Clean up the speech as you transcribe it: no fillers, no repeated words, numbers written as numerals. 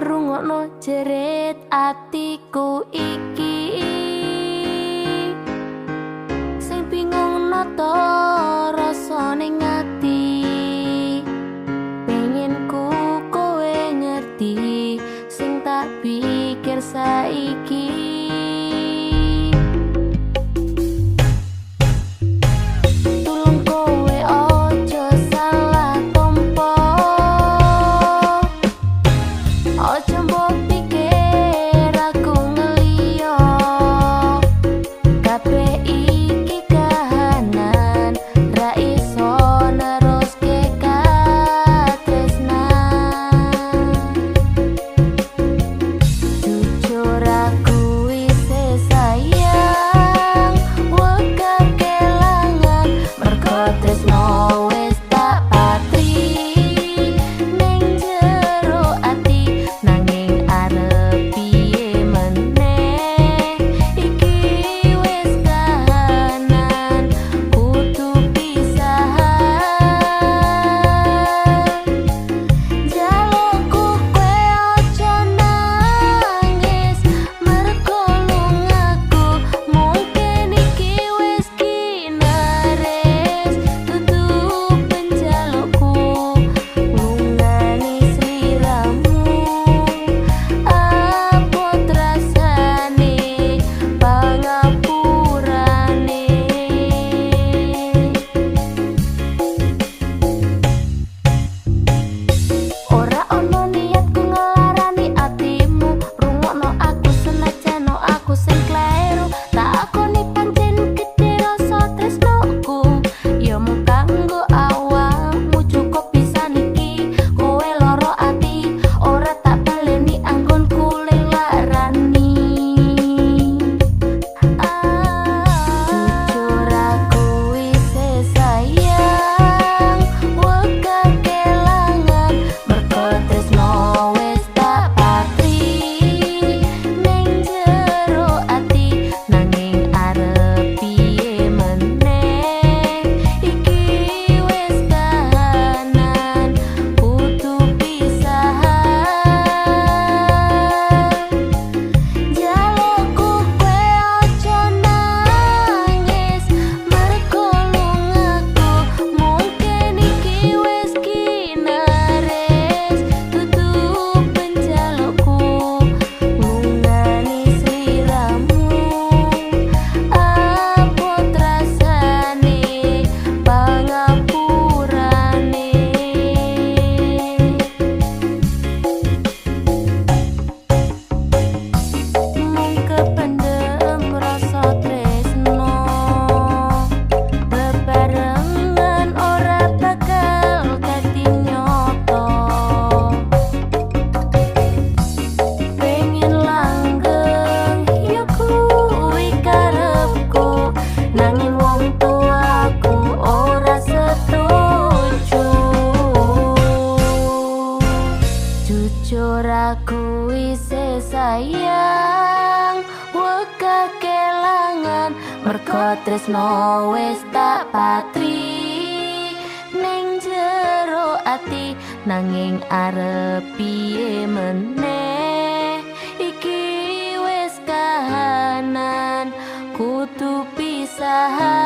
Rungokno jerit atiku iki, sing bingung nata rasane ati. Pengen ku kowe ngerti sing tak pikir saiki. Tulung kowe ojo salah tompo, ojo mbok pikir aku ngeliyo. Kabeh iki kahanan ra iso neruske katresnan. Jujur aku isih sayang, wegah kelangan mergo tresno wis tak patri ning jero ati. Nanging arep piye meneh, iki wis kahanan kudu pisahan. Jalukku kowe ojo nangis mergo lungaku mungkin iki wis kinares. Dudu penjalukku lungani sliramu, abot rasane pangapurane. Ora ono niatku ngelarani atimu, rungokno aku senajan aku sing kleru. Tak akoni pancen gedhe rasa tresnoku, ya mung kanggo awakmu cukup pisan iki. Kowe loro ati ora tak baleni anggonku larani. Jujur aku isih sayang, wegah kelangan mergo tresno wis tak patri ning jero ati. Nanging arep piye meneh, iki wis kahanan kudu pisahan. Jalukku kowe ojo nangis mergo lungaku mungkin iki wis kinares. Dudu penjalukku lungani sliramu, abot rasane pangapurane. Mung kependem rasa tresno, bebarengan ora bakal dadi nyoto. Pengen langgeng ya kuwi karepku, nanging wong tuaku ora setuju. Jujur aku isih sayang, wegah kelangan mergo tresno wis tak patri ning jero ati. Nanging arep piye meneh, iki wis kahanan kudu pisahan.